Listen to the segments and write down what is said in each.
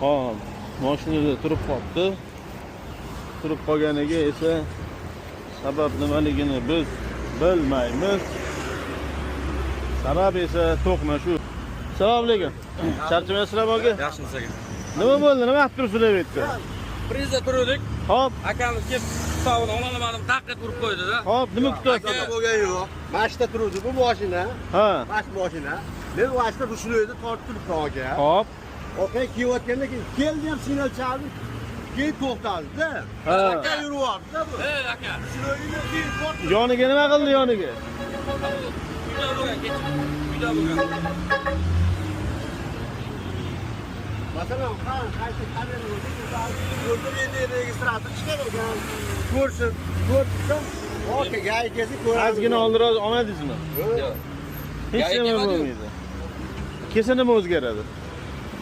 Hop, mashinada turib qolibdi. Turib qolganiga esa sabab nimaligini biz bilmaymiz. Sabab esa to'qnashuv. Assalomu alaykum. Charchamayapsizlarmi aka? Yaxshimisiz aka? Nima bo'ldi? Nima qilib turibsizlar bu yerda? Prizda turdik. Hop, Akamiz kelib hisobini ololmadim, taq etib urib qo'ydi-da. hop, nima kutyapsiz? Aka. Bo'lgan yo'q. Mashda turuvdi bu mashina. Ha. Mash mashina. Men mashina ruchnoyda tortib turibman aka. Hop. Orqaga kelayotganda keyin keldi ham signal chaldi. Keyin to'xtaldi-da. Ha. Aka yurib-da bu. Ey aka. Ruchnoyga keyin tortdi. Yoniga nima qildi yoniga? Uyda bo'lgan, kecha. Uyda bo'lgan. Masalan, qaysi kamera ko'rdim, endi registrator chiqar ekan. Ko'rsin, ko'rsin. Aka, gay kelsa ko'radi. Ozgina oldinroq olmadingizmi? Yo'q. Hech Gay nima kelmadi-yu. bo'lmaydi. Kelsa nima o'zgaradi?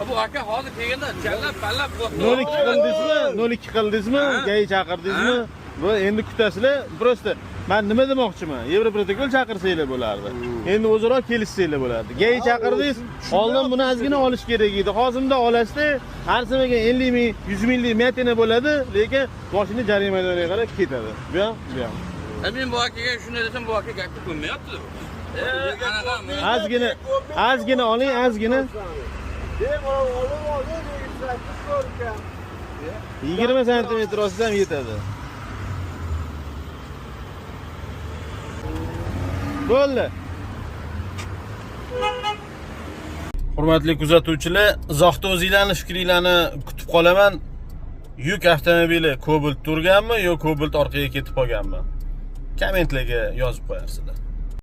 Bu aka hozir kelganda jallab pallab qo'ydi. 0.2 qildingizmi? 0.2 qildingizmi? Ha. Gay chaqirdingizmi? Bu endi kutasizlar. Просто men nima demoqchiman? Yevroprotokol chaqirsanglar bo'lardi. Endi o'zaro kelishsanglar bo'lardi. Gay chaqirdingiz, oldin buni ozgina olish kerak edi. Hozirda olasizda, arzimagan 50 ming, 100 minglik myatina bo'ladi, lekin mashina jarimalarga qarab ketadi. Bu ham, bu ham. Men bu akaga shunday desam, bu aka gapga ko'nmayapti. Anaqa. Ozgina, ozgina oling, ozgina. Bemalol olib olib registrator ko'rgan. 20 santimetr olsa ham yetadi. Bo'ldi. Hurmatli kuzatuvchilar, izohda o'zinglarning fikringlarni kutib qolaman. Yuk avtomobili Cobalt turganmi yo Cobalt orqaga ketib qolganmi? Kommentlarga yozib qo'yarsizlar.